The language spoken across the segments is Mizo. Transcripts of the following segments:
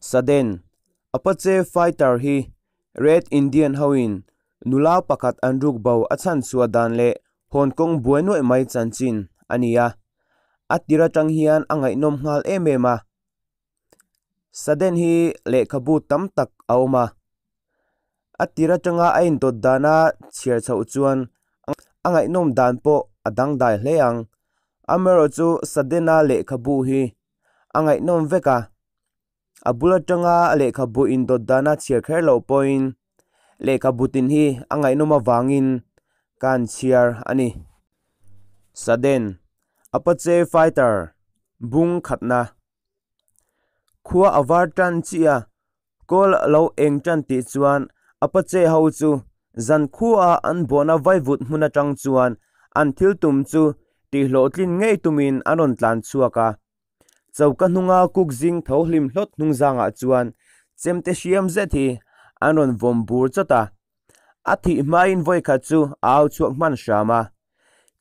Sudden, Apache fighter hi Red Indian hoin nula pakhat an ruk bo a chhan chhuah dan leh Hong Kong buai nuaih mai chanchin a ni a. A tir atang hian a ngaihnawm nghal em em a. Sudden hi lehkhabu tam tak a awm a. A tir atanga a indawt dana chhiar chhoh chuan a ngaihnawm dan pawh a dangdai hle ang. Amaherawhchu Sudden-a lehkhabu hi a ngaihnawm vek a, a bul atanga lehkhabu indawt dana chhiar kher loh pawhin lehkhabu tin hi a ngaihnawm avangin ka han chhiar a ni. Sudden, Apache Fighter, bung khatna. Khua a var tan chiah a, Kawl lo eng tan tih chuan Apache ho chu zan khua an buahna vaivut hmun atang chuan an thil tum chu tihhlawhtlin ngei tumin an rawn tlan chhuak a. Choka hnunga kuk zing tho hlim hlawt hnung zangah chuan chemte hriam zet hi an rawn vawm bur chawt a. A thih hmain vawikhat chu a au chhuak hman hram a.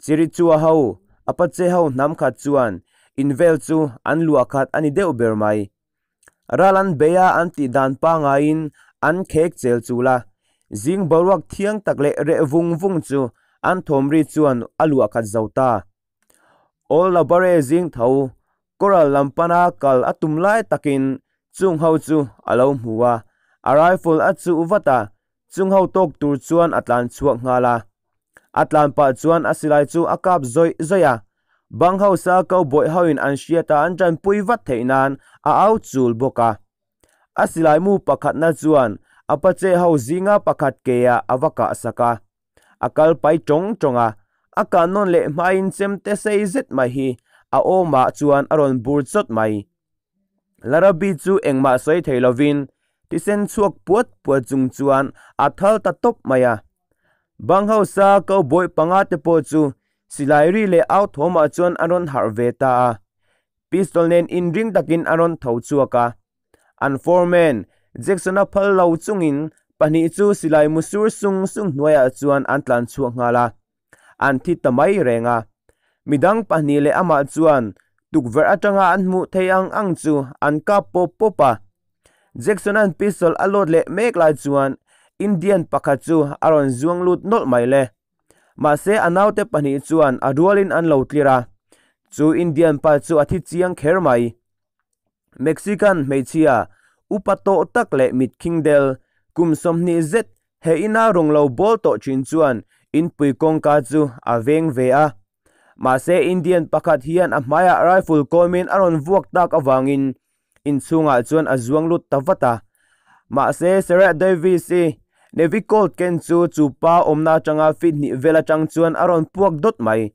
Chirichua ho, Apache ho hnam khat chuan in vel chu an luah khat a ni deuh ber mai. Ral an bei a an tih dan pangaiin an khek chel chul a, zing boruak thiang tak leh reh vung vung chu an thawm ri chuan a luah khat zo ta. Awl Labare zing tho Coral lam pana kal a tum lai takin chung ho chu a lo hmu a, a rifle a chuh vat a, chung ho tawk tur chuan a tlan chhuak nghal a. A tlan pah chuan a silai chu a kap zawih zawih a, bang hausa cowboy hoin an hriat a an tanpui vat theih nan a au chul bawk a. A silai mu pakhatna chuan Apache ho zinga pakhat ke ah a va kah sak a. A kal pai tawng tawng a, a kah nawn leh hmain chemte sei zet mai hi a awmah chuan a rawn bur chawt mai. Larabi chu engmah sawi thei lovin thisen chhuak puat puat chung chuan a thal ta tawp mai a. Bang hausa cowboy panga te pawh chu silai ri leh au thawmah chuan a rawn harh ve ta a. Pistol nen inring takin a rawn tho chhuak a. An foreman Jackson-a phal lo chungin pahnih chu silai mu sur sung sung hnuaiah chuan an tlan chhuak nghal a. An thi ta mai reng a. Midang pahnih leh amah chuan tukverh atanga an hmuh theih ang ang chu an kap pawp pawp a. Jackson-a'n pistol a load leh mek lai chuan Indian pakhat chu a rawn zuang lut nawlh mai le. Mahse a naute pahnih chuan a rualin an lo tlir a. Chu Indian pa chu a thi chiang kher mai. Mexican hmeichhia upa tawh tak leh mitkhing del kum 20 zet He ina rawn lo bawl tawh thin chuan inpui kawngka chu a veng ve a. Mahse Indian pakhat hian a hmaiah rifle kawmin a rawn vuak tak avangin inchhungah chuan a zuang lut ta vat a. Mahse Sarah Davis-i Navy Colt ken chu chu pa awmna atanga feet hnih vel atang chuan a rawn puak dawt mai.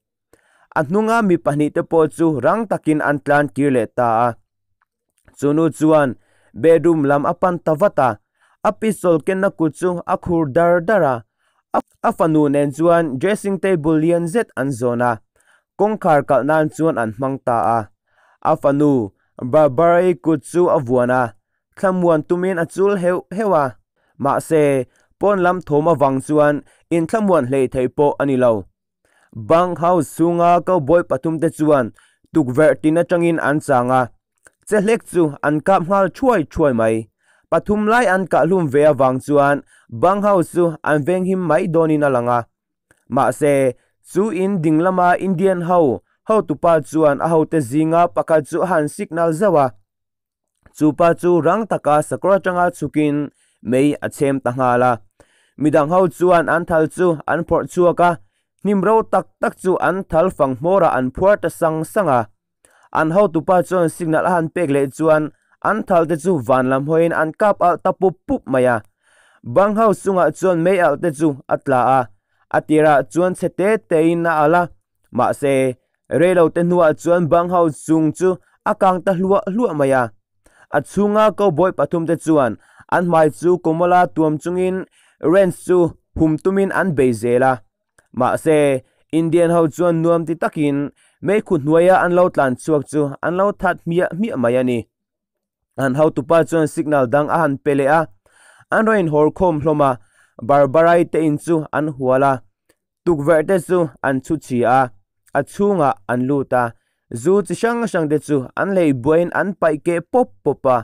A hnunga mi pahnih te pawh chu rang takin an tlan kir leh ta a. Chu nu chuan bedroom lam a pan ta vat a, a pistol kenna kut chu a khur dar dar a. A fanu nen chuan dressing table lian zet an zawn a, kawngkhar kalh nan chuan an hmang ta a. A fanu Barbara-i kut chu a vuan a, thlamuan tumin a chul heuh heuh a. Mahse, pawn lam thawm avang chuan inthlamuan hleihtheih pawh a ni lo. Bunk house chhunga cowboy pathum te chuan tukverh tin atangin an chang a, che hlek chu an kap nghal thuai thuai mai. Pathum lai an kah hlum ve avang chuan bunk house chu an venghim mai dawnin a lang a. Mahse, chu in ding lama Indian ho hotupa chuan a hote zinga pakhat chu a han signal zauh a. Chu pa chu rang taka sakawr atanga chhukin mei a chhem ta nghal a. Midang ho chuan an thal chu an phawrh chhuak a, hnim ro tak tak chu an thal fang hmawrah an phuar ta sang sang a. An hotupa chuan signal a han pek leh chuan an thal te chu van lam hawiin an kap alh ta pup pup mai a. Bang ho chungah chuan mei alh te chu a tla a, a tirah chuan chhe te tein a alh a, Mahse, reilote hnuah chuan bang ho chung chu a kang ta hluah hluah mai a. A chhunga cowboy pathumte chuan an hmai chu kawmawla tuam chungin ranch chu hum tumin an bei zel a. Mahse, Indian ho chuan nuam ti takin meikhu hnuaia an lo tlan chhuak chu an lo that hmiah hmiah mai a ni. An hotupa chuan signal dang a han pe leh a, an rawn inhawr khawm hlawm a, Barbara-i te in chu an hual a. Tukverh te chu an chhu chhi a, a chhungah an lut a, zu chi hrang hrang te chu an lei buaiin an paih keh pawp pawp a.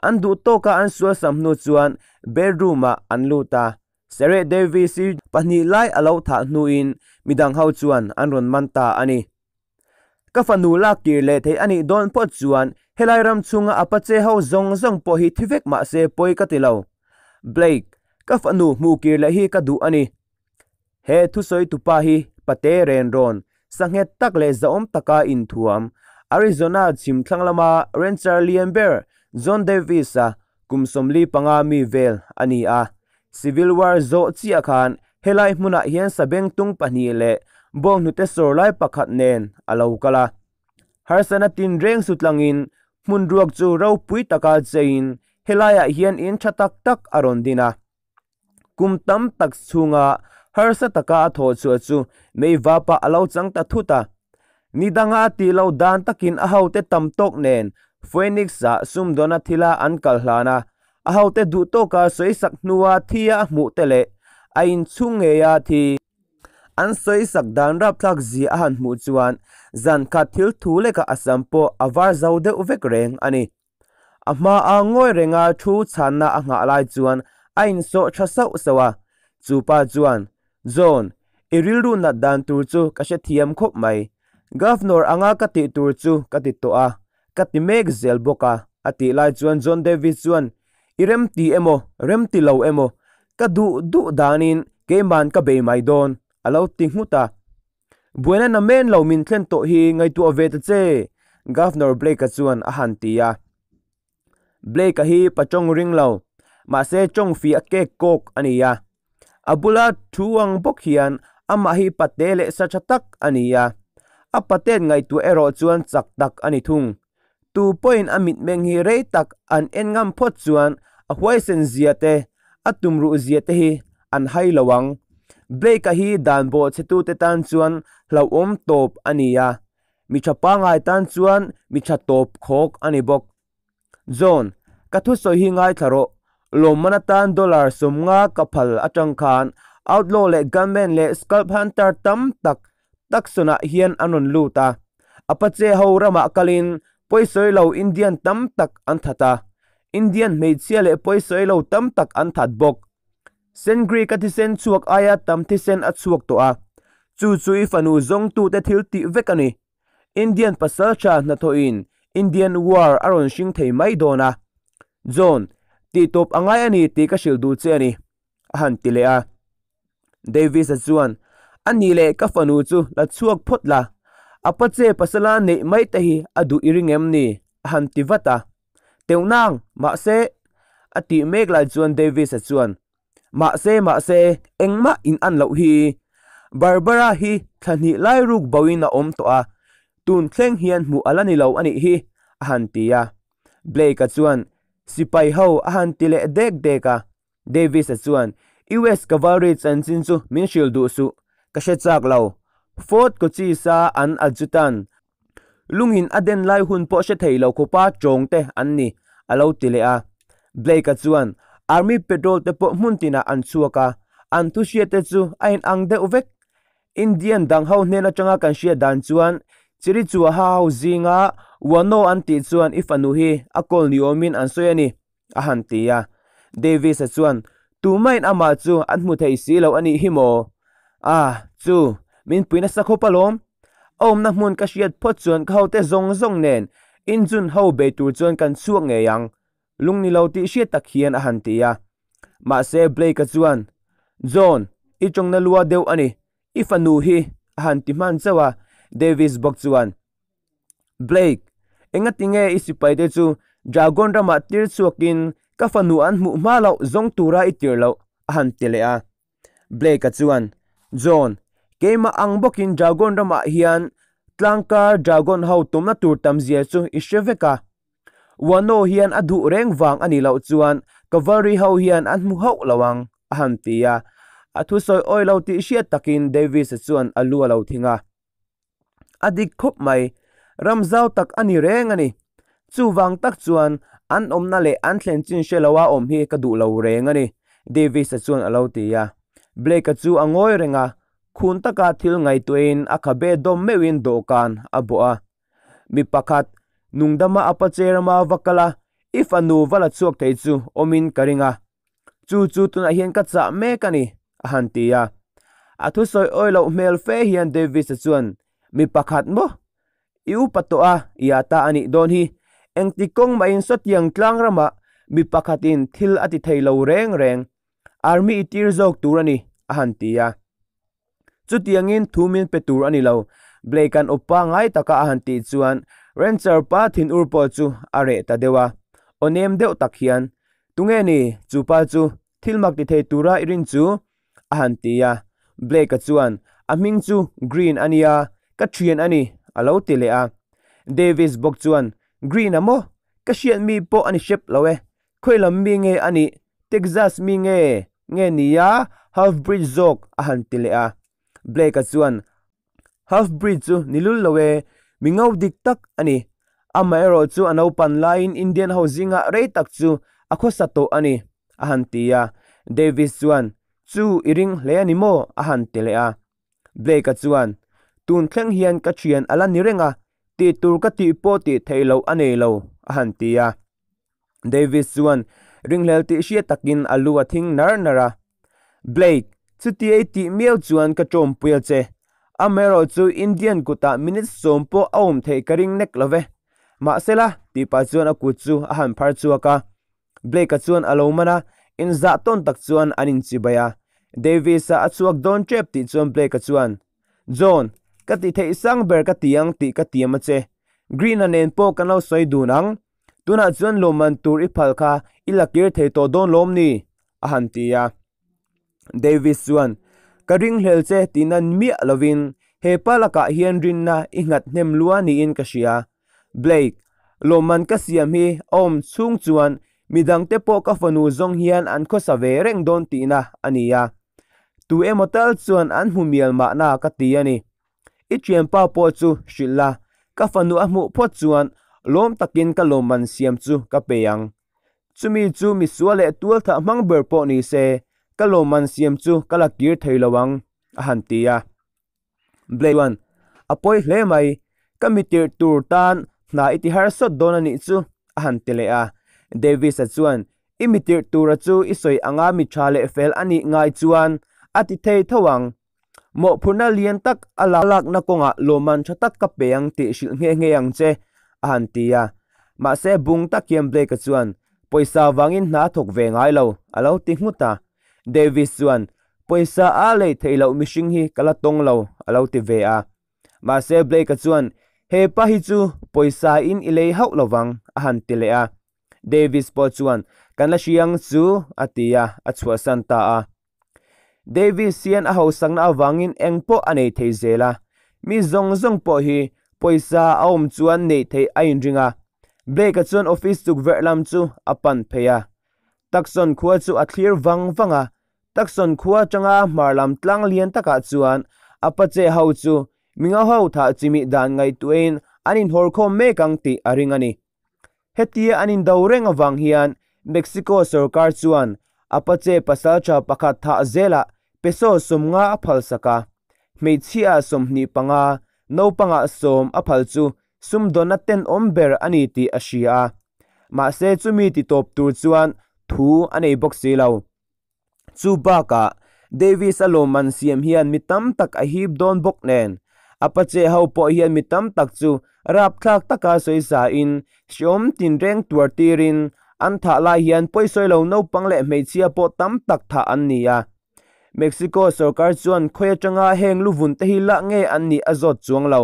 An duh tawka an sualsam hnu chuan bedroom-ah an lut a, Sarah Davis-i pahnih lai a lo thah hnuin midang ho chuan an rawn man ta a ni. Ka fanu lak kir leh theih a nih dawn phawt chuan helai ram chhunga Apache ho zawng zawng pawh hi thi vek mah se pawi ka ti lo. Blake, ka fanu hmuh kir leh hi ka duh a ni. He thusawi tupa hi pate ren rawn, sanghet tak leh zahawm taka inthuam, Arizona chhim thlang lama rancher lian ber John Davis-a kum 45 mi vel a ni a. Civil War zawh chiah khan helai hmunah hian sabengtung pahnih leh bawnghnute sawr lai pakhat nen a lo kal a. Harsana tinreng su tlangin hmun ruak chu ropui taka cheiin helaiah hian in tha tak tak a rawn din a. Kum tam tak chhunga harsa taka a thawh chhuah chu meivapah a lo chang ta thut a. Ni danga a tih loh dan takin a hote tam tawk nen Phoenix-ah sumdawna thila an kal hlan a, a hote duh tawka sawisak hnua thia a hmuh te leh a inchhung ngeia thi an sawisak dan rapthlak zia a han hmuh chuan zan khat thil thu leka a sam pawh a var zo deuh vek reng a ni. A hmaa ngawi renga thu chhanna a nghah lai chuan a insawh tha sauh sauh a, chu pa chuan, John, i rilru nat dan tur chu ka hrethiam khawp mai. Governor anga ka tih tur chu ka ti tawh a, ka ti mek zel bawk a, a tih lai chuan John Davis chuan, I remti emaw, remti lo emaw, ka duh duh danin keiman ka bei mai dawn, a lo ti nghut a. Buaina na men lo min thlen tawh hi ngaihtuah ve ta che, Governor Blake-a chuan a han ti a. Blake-a hi pa tawng ring lo, mahse tawng fih a kek kawk a ni a. A bula thu ang bawk hian amah hi pate leh sa tha tak a ni a. A paten ngaihtuah erawh chuan chak tak a ni thung. Tu pawhin a mitmeng hi rei tak an en ngam phawt chuan a huaisen zia te, a tumruh zia te hi an hai lo ang. Blake-a hi dan bawhchhetute tan chuan hlauhawm tawp a ni a, mi tha pangngai tan chuan mi tha tawp khawk a ni bawk. John, ka thusawi hi ngaithla rawh. Lawmman atan dollar 50 ka phal atang khan outlaw leh gunman leh scalp hunter tam tak Tucson-ah hian an rawn lut a. Apache ho ramah kalin pawisawi lo Indian tam tak an that a. Indian hmeichhia leh pawisawi lo tam tak an that bawk. Sengri ka thisen chhuak aia tam thisen a chhuak tawh a. Chu chu i fanu zawngtute thil tih vek a ni. Indian pasaltha hnathawhin Indian War a rawn hring thei mai dawn a. John, tihtawp a ngai a ni tih ka hrilh duh che a ni, a han ti leh a. Davis-a chuan, A nih leh ka fanu chu la chhuak phawt la, a pache pasala neih mai te hi a duh i ring em ni? a han ti vat a. Teuhnang, mahse, a tih mek lai chuan Davis-a chuan, Mahse, mahse, engmah in an loh hi. Barbara hi thla hnih lai ruk boin a awm tawh a, tun thleng hian hmuh a la ni lo a nih hi, a han ti a. Blake-a chuan, Sipai ho a han ti leh dek dek a. Davis-a chuan, US Cavalry chanchin chu min hrilh duh suh, ka hre chak lo. Fort Cochise-a an adjutant, Lungin a den lai hun pawh hre thei lo khawpa tawng te an ni, a lo ti leh a. Blake-a chuan Army patrol te pawh hmun tinah an chhuak a, an thu hriat te chu a inang deuh vek. Indian dang ho hnen atanga kan hriat dan chuan Chirichuaha ho zinga Wano an tih chuan i fanu hi a kawl ni awmin an sawi a ni, a han ti a. Davis-a chuan, Tumahin amah chu an hmu thei si lo a nih hi maw? Ah, chu, min pui nasa khawp alawm. A awmna hmun ka hriat phawt chuan ka hote zawng zawng nen injun ho bei tur chuan kan chhuak ngei ang, lung ni lo tih hriat tak hian a han ti a. Mahse Blake-a chuan, John, i tawngna lua deuh a ni, i fanu hi, a han ti hman chauh a. Davis bawk chuan, Blake, engatinge i sipaite chu Dragon ramah tir chhuakin ka fanu an hmuh hma loh zawng tura i tir loh? a han ti leh a. Blake-a chuan, John, keimah ang bawkin Dragon ramah hian tlangkar Dragon ho tumna tur tamzia chu i hre vek a. Wano hian a duh reng vang a nih loh chuan Cavalry ho hian an hmu hauh lo ang, a han ti a. A thusawi awi lo tih hriat takin Davis-a chuan a lu a lo thing a. A dik khawp mai, ram zau tak a ni reng a ni. Chuvang tak chuan an awmna leh an thlen chin hre loa awm hi ka duh lo reng a ni, Davis-a chuan a lo ti a. Blake-a chu a ngawi reng a, khun taka thil ngaihtuahin a khabe dawm meuhin dawhkan a bawh a. Mi pakhat, nungdama Apache rama va kal a, I fanu va la chhuak thei chu awmin ka ring a, chu chu tunah hian ka chah mek a ni, a han ti a. A thusawi awi loh hmel fe hian Davis-a chuan, Mi pakhat maw? I upa tawh a, i a ta a nih dawn hi. Engti kawng mahin sawtiang tlang ramah mi pakhatin thil a ti thei lo reng reng. Army i tir zawk tur a ni, a han ti a. Chutiangin thu min pe tur a ni lo, Blake-a'n upa ngai taka a han tih chuan Rancher pa thinur pawh chu a reh ta deuh a. Aw nem deuh tak hian, Tunge ni, chu pa chu thil mak ti thei tura i rin chu? a han ti a. Blake-a chuan, A hming chu Green a nia, ka thian a ni, a lo ti leh a. Davis bawk chuan, Green-a maw? Ka hriat mi pawh a ni hrep lo e. Khawi lam mi nge a nih? Texas mi nge? Nge nia Half Breed zawk a han ti leh a. Blake-a chuan, Half Breed chu ni lul lo e, mi ngo dik tak a ni. Amaherawh chu a naupan laiin Indian ho zingah rei tak chu a khawsa tawh a ni, a han ti a. Davis chuan, Chu i ring hle a ni maw? a han ti leh a. Blake-a chuan, Tun thleng hian ka thian a la ni reng a, tih tur ka tih pawh tih theih loh a nei lo, a han ti a. Davis chuan ringhlel tih hriat takin a lu a thing nar nar a. Blake, chuti ei tih miau chuan ka tawmpui a che. Amaherawh chu Indian kutah minute sawm pawh a awm theih ka ring nek lo ve. Mahsela, tih pah chuan a kut chu a han phar chhuak a. Blake-a chuan a lo man a, inzah tawn tak chuan an inchibai a. Davis-a a chhuak dawn tep tih chuan Blake-a chuan, John, ka ti theih sang ber ka ti ang tih ka tiam a che. Green-a nen pawh kan lo sawi dun ang. Tunah chuan lawmman tur i phal kha i la kir thei tawh dawn lawm ni? a han ti a. Davis chuan, Ka ringhlel che tih nan miah lovin he pa lakah hian rinna i nghat hnem lua niin ka hria. Blake, lawmman ka siam hi a awm chhung chuan midangte pawh ka fanu zawng hian an khawsa ve reng dawn tihna a ni a. Tu emaw tal chuan an hmu mial mahna ka ti a ni. I thianpa pawh chu hrilh la, ka fanu a hmuh phawt chuan lawm takin ka lawmman siam chu ka pe ang. Chumi chu misual leh tualthah hmang ber pawh ni se, ka lawmman siam chu ka la kir thei lo ang, a han ti a. Blake chuan, A pawi hle mai, ka mi tirh tur tan hna i ti har sawt dawn a nih chu, a han ti leh a. Davis-a chuan, I mi tirh tura chu i sawi anga mi tha leh fel a nih ngai chuan a ti thei tho ang. Mawhphurhna lian tak a lakna kawngah lawmman tha tak ka pe ang tih hrilh nghe nghe ang che, a han ti a. Mahse, bung tak hian Blake-a chuan, Pawisa vangin hna a thawk ve ngai lo, a lo ti nghut a. Davis chuan, Pawisa a lei theih loh mihring hi ka la tawng lo, a lo ti ve a. Mahse, Blake-a chuan, He pa hi chu pawisa in i lei hauh lovang, a han ti leh a. Davis pawh chuan, Kan la hria ang chu, a ti a, a chhuahsan ta a. Davis hian a hausakna avangin eng pawh a nei thei zel a, mi zawng zawng pawh hi pawisa a awm chuan neih theih a inring a. Blake-a chuan office tukverh lam chu a pan phei a. Tucson khua chu a thlir vang vang a, Tucson khua atanga hmar lam tlang lian takah chuan a pache ho chu mingo ho thah chimih dan ngaihtuahin an inhawrkhawm mek ang tih a ring a ni. Hetia an indo reng avang hian Mexico sorkar chuan Apache pasaltha pakhat thah zelah peso 50 a phalsak a, hmeichhia 25, naupangah 10 a phal chu sumdawnna tenawm ber a ni tih a hria a. Mahse chumi titawp tur chuan thu a nei bawk si lo. Chu bakah Davis-a lawmman siam hian mi tam tak a hip dawn bawk nen, Apache ho pawh hian mi tam tak chu rapthlak taka sawisain hreawm tinreng tuar tirin an thah lai hian pawisawi lo naupang leh hmeichhia pawh tam tak thah an ni a. Mexico sorkar chuan khawi atanga heng luvun te hi lah nge an nih a zawt chuang lo.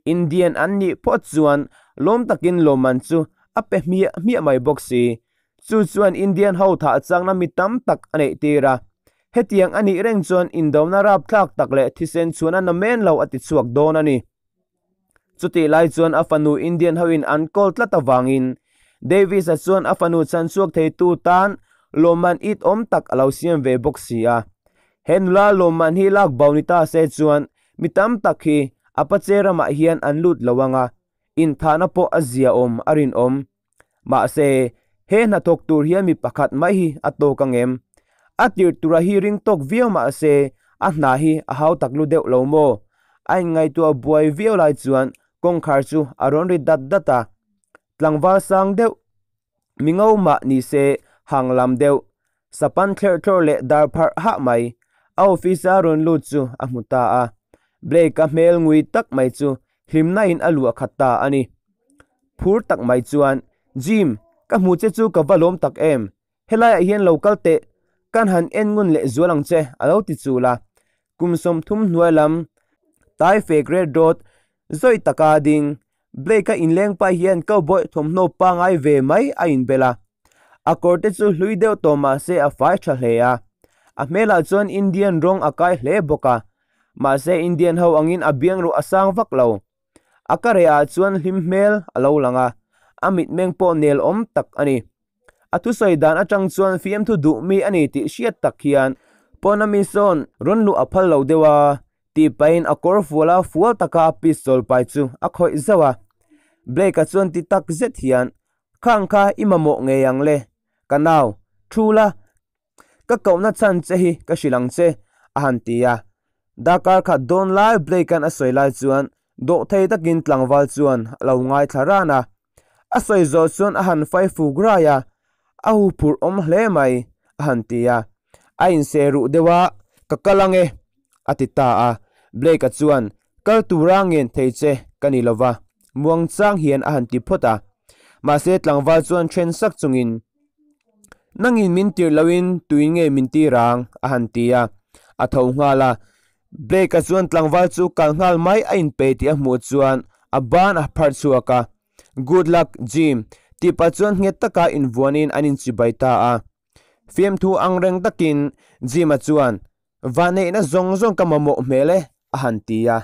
Indian an nih phawt chuan lawm takin lawmman chu a pe hmiah hmiah mai bawk si. Chu chuan Indian ho thah changna mi tam tak a neih tir a. Hetiang a nih reng chuan indona rapthlak tak leh thisen chhuan a na men lo a ti chhuak dawn a ni. Chutih lai chuan a fanu Indian hoin an kawl tlat avangin Davis-a chuan a fanu chhanchhuak theitu tan lawmman it awm tak a lo siam ve bawk si a. He nula lawmman hi lak bo ni ta se chuan Mi tam tak hi Apache ramah hian an lut lo ang a, inthahna pawh a ziaawm a rinawm. Mahse, he hnathawk tur hian mi pakhat mai hi a tawk ang em? A tirh tura hi ring tawk viau mahse, a hna hi a hau tak lu deuh lo maw? A inngaihtuah buai viau lai chuan kawngkhar chu a rawn ri dat dat a, tlangval sang deuh. Mingo mah ni se hang lam deuh, sapan thlerh thlawr leh dar pharh hah mai, a office a rawn lut chu a hmu ta a. Blake-a hmel ngui tak mai chu hlimna in a luah khat ta a ni. Phur tak mai chuan, Jim, ka hmu che chu ka va lawm tak em? Helaiah hian lo kal teh, kan han en ngun leh zual ang che, a lo ti chul a. Kum 30 hnuai lam tai fek ret rawt zawi taka ding Blake-a inleng pa hian cowboy thawmhnaw pangai ve mai a inbel a. A kawr te chu hlui deuh tawh mah se a fai tha hle a. A hmelah chuan Indian rawng a kai hle bawk a. Mahse Indian ho angin a biangruh a sang vak lo. A ka rehah chuan hlim hmel a lo lang a, a mitmeng pawh nel awm tak a ni. A thusawi dan atang chuan fiamthu duh mi a ni tih hriat tak hian pawna mi sawn rawn luh a phal lo deuh a tih pahin a kawr fuala fual taka a pistol pai chu a khawih zauh a. Blake-a chuan ti tak zet hian, Khang kha i mamawh ngei ang le, ka nau, thu la, Ka kohna chhan che hi ka hrilh ang che, a han ti a. Darkar khat dawn lai Blake-a'n a sawi lai chuan dawhthei takin tlangval chuan a lo ngaithla ran a. A sawi zawh chuan a han fai fuk rai a, A huphurh awm hle mai, a han ti a. A inseh ruh deuh a, Ka kal ang e, a ti ta a. Blake-a chuan, Kal tura ngen thei che ka ni lova, muangchang hian a han ti phawt a. Mahse tlangval chuan then sak chungin, Nangin min tirh loin tuin nge min tir ang? a han ti a. A tho nghal a. Blake-a chuan tlangval chu kal nghal mai a inpei tih a hmuh chuan a ban a pharh chhuak a. Good luck, Jim, tih pah chuan nghet taka invuanin an inchibai ta a. Fiamthu angreng takin Jim-a chuan, Vanneihna zawng zawng ka mamawh hmel e, a han ti a.